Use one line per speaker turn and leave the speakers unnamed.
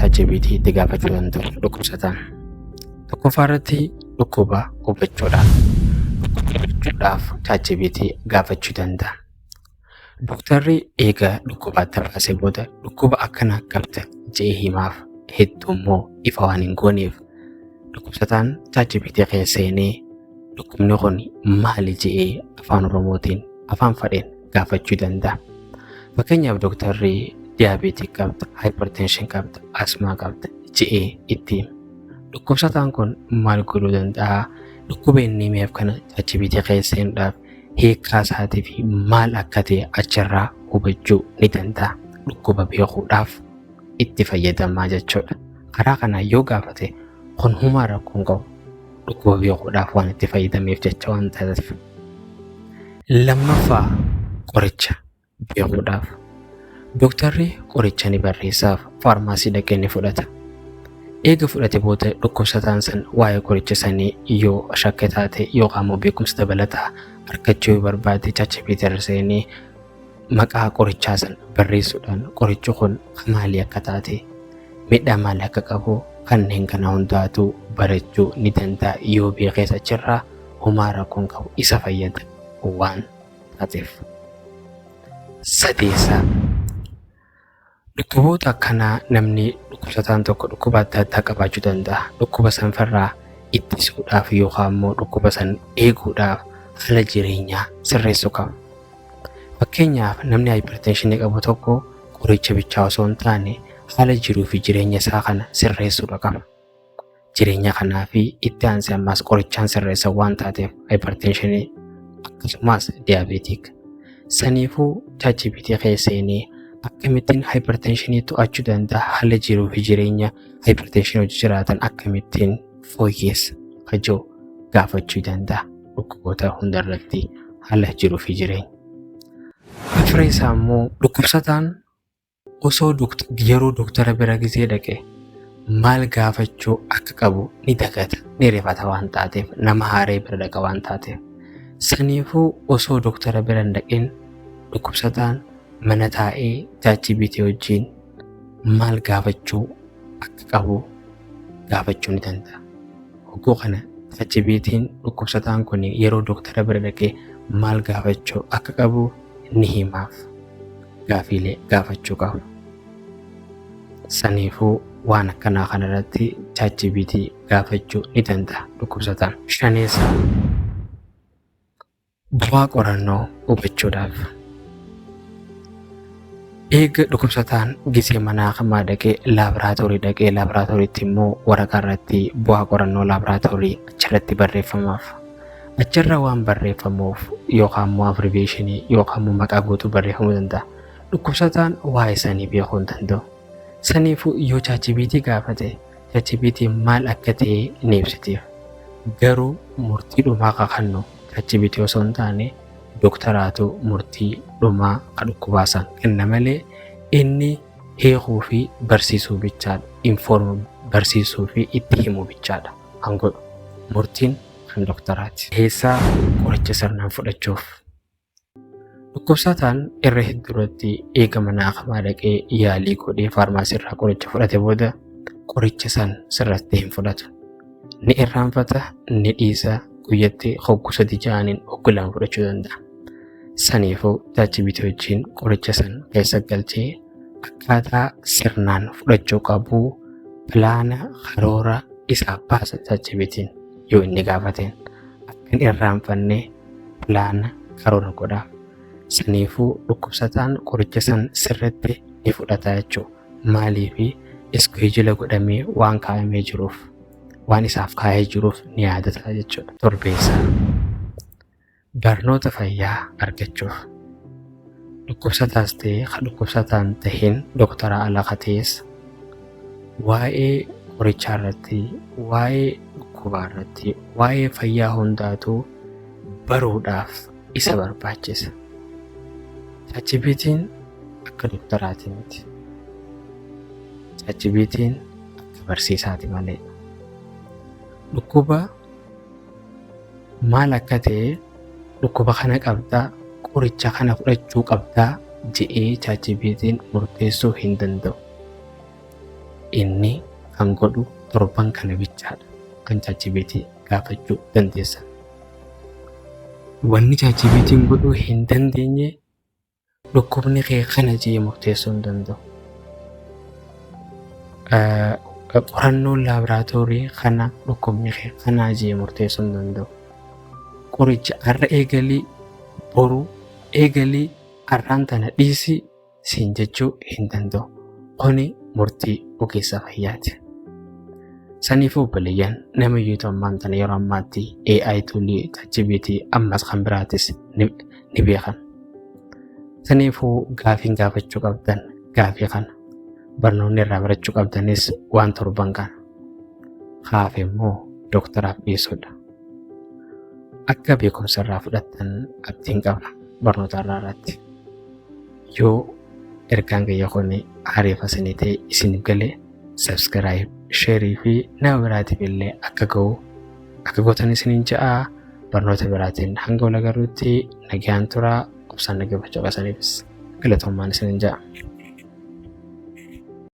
ChatGPT itti gaafachuu danda'u dhukkubsataan. Tokkoffaa irratti dhukkuba hubachuudhaaf. Dhukkuba hubachuudhaaf ChatGPT gaafachuu danda'a. Dooktarri eega dhukkuba adda baasee booda dhukkuba akkana qabda je'ee himaaf, hedduu immoo ifa waan hin gooneef dhukkubsataan ChatGPT keessa seenee dhukkubni kun maali je'ee afaan Oromootiin afaan fadheen gaafachuu danda'a. Fakkeenyaaf dooktarri diabetes qabda, hypertension qabda, asthma qabda je'ee itti hima. Dhukkubsataan kun maal godhuu danda'a? Dhukkuba inni himeef kana ChatGPT keessa seenuudhaaf hiikkaa isaatii fi maal akka ta'e achirraa hubachuu ni danda'a. Dhukkuba beekuudhaaf itti fayyadamaa jechuudha. Karaa kanaan yoo gaafate kun humaa rakkoo hin qabu. Dhukkuba beekuudhaaf waan itti fayyadameef jecha waan ta'eef. Lammaffaa, qoricha beekuudhaaf. Dooktarri qoricha ni barreessaaf, faarmaasii dhaqee ni fudhata. Eega fudhate booda dhukkubsataan san waa'ee qoricha sanii yoo shakke taate yookaan immoo beekumsa dabalataa argachuu yoo barbaade, ChatGPT irra seenee maqaa qorichaa san barreessuudhaan qorichi kun maalii akka taate, miidhaa maalii akka qabu, kanneen kana hundaatu barachuu ni danda'a. Yoo beekees achirraa homaa rakkoon qabu, isa fayyada waan taateef. Sadeessaa, dhukkuboota akkanaa namni dhukkubsataan tokko dhukkuba adda addaa qabaachuu danda'a. Dhukkuba sanfarraa ittisuudhaaf yookaan immoo dhukkuba san eeguudhaaf haala jireenyaa sirreessuu qaba. Fakkeenyaaf namni hypertensionii qabu tokko qoricha bichaa osoo hin taane haala jiruu fi jireenya isaa kana sirreessuudha qaba. Jireenya kanaa fi itti aansee ammaas qorichaan sirreessa waan taateef hypertensionii akkasumas diabetic. Saniifuu ChatGPT keessa seenee akkamittiin hypertensionii to'achuu danda'a, haala jiruu fi jireenya hypertensionii hojii jiraatan akkamittiin fooyyeessa kajoo gaafachuu danda'a, dhukkuboota hundarratti haala jiruu fi jireenya. Afreessaa immoo dhukkubsataan osoo yeroo doktara bira gisee dhaqe maal gaafachuu akka qabu ni dagata, ni rifata waan taateef, nama haaree bira dhaqa waan taateef. Saniifuu osoo doktara bira hin dhaqin dhukkubsataan mana taa'ee ChatGPT wajjin maal gaafachuu akka qabu gaafachuu ni danda'a. Hogguu kana ChatGPT'n dhukkubsataan kun yeroo doktara bira dhaqee maal gaafachuu akka qabu ni himaaf, gaafiilee gaafachuu qaba. Saniifuu waan akkanaa kanarratti ChatGPT gaafachuu ni danda'a dhukkubsataan. Shaneessaa, bu'aa qorannoo hubachuudhaaf. Eega dhukkubsataan gisee manaa hamaa dhaqee laaboraatoorii dhaqee, laaboraatooriitti immoo waraqaa irratti bu'aa qorannoo laaboraatoorii achirratti barreeffamaaf. Achirra waan barreeffamuuf yookaan immoo abbreviationii yookaan immoo maqaa guutuu barreeffamuu danda'a. Dhukkubsataan waa'ee sanii beekuu hin danda'u. Saniifuu yoo ChatGPT gaafate, ChatGPT maal akka ta'e ni ibsitiif. Garuu murtii dhumaa kan kennu ChatGPT osoo hin taane dooktaraatu murtii dhumaa kan dhukkubaa san kenna malee inni hiikuu fi barsiisuu bichaadha. Inform barsiisuu fi itti himuu bichaadha kan godhu. Murtiin kan dooktaraati. Keessaa qoricha sirnaan fudhachuuf. Dhukkubsataan irra hedduurratti eega mana hakimaa dhaqee yaalii godhee faarmaasii irraa qoricha fudhate booda qoricha san sirratti hin fudhatu. Ni irraanfata, ni dhiisa, guyyatti hoggu 3 ja'aniin hoggu 2 fudhachuu danda'a. Saniifuu ChatGPT wajjin qoricha san keessa galchee akkaataa sirnaan fudhachuu qabu pilaana karoora isaaf baasa ChatGPT'n yoo inni gaafateen. Akka hin irraanfanne pilaana karoora godhaaf. Saniifuu dhukkubsataan qoricha san sirriitti ni fudhata jechuudha. Maaliifi schedule godhamee waan kaa'amee jiruuf, waan isaaf kaa'ee jiruuf ni yaadata jechuudha. Torbeessaa, barnoota fayyaa argachuuf. Dhukkubsataas ta'ee kan dhukkubsataan tahin, doktara ala ka ta'es, waa'ee qorichaa irratti, waa'ee dhukkubaa irratti, waa'ee fayyaa hundaatu baruudhaaf isa barbaachisa. ChatGPT'n akka doktaraati miti. ChatGPT'n akka barsiisaati malee. Dhukkuba maal akka ta'e, dhukkuba kana qabdaa, qoricha kana fudhachuu qabdaa je'ee ChatGPT'n murteessuu hin danda'u. Inni kan godhu torban kana bichaadha. Kan ChatGPT gaafachuu dandeessan. Wanni ChatGPT'n godhuu hin dandeenye, dhukkubni kee kana jee murteessuu hin danda'u. Qorannoon laaboraatoorii kana dhukkubni kee kanaa jee murteessuu hin danda'u. Qoricha har'a eegalii, boru eegalii, har'aan tana dhiisii siin jechuu hin danda'u. Kuni murtii ogeessa fayyaati. Saniifuu obboleeyyan, nama iyyuu ammaan tana yeroo ammaatti AI toolii ChatGPT ammas kan biraatis ni beekan. Saniifuu gaafiin gaafachuu qabdan gaafii kana. Barnoonni irraa barachuu qabdanis waan torban kana. Hafe immoo dooktaraaf dhiyeessuudha. Akka beekumsa irraa fudhattan abdiin qaba barnoota irraa irratti. Yoo ergaan kiyya kun hariifa isinii ta'e, isiniif galee, subscribe, share fi nama biraatiif illee akka ga'u akka gootan isiniin ja'a. Barnoota biraatiin hanga wal agarruutti nagaan turaa. Obsaan dhaggeeffachuu qabsaniifis galatoomaan isiniin ja'a.